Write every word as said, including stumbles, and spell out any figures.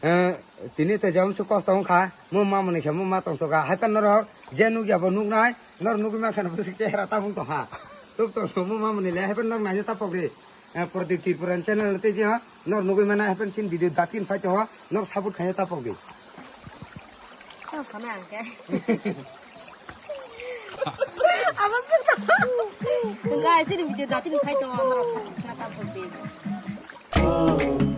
Eh, tini te jam su kosto wngkha, mo ma mani khe mo ma tong soka. Hai pan norok je nukya bo nuknai, nor nugwi mankha no bwswk chehra tabuk tongha. Tuk tong mo ma mani le hai pan norok naina tapok di. Eh, Pradip Tripura channel te je nor nugwi mana hai pan sin video datin phai to nor support khaina tapok di. Tong khana ang khe. Abo se. Guys, ini video datin phai to nor khana tapok di.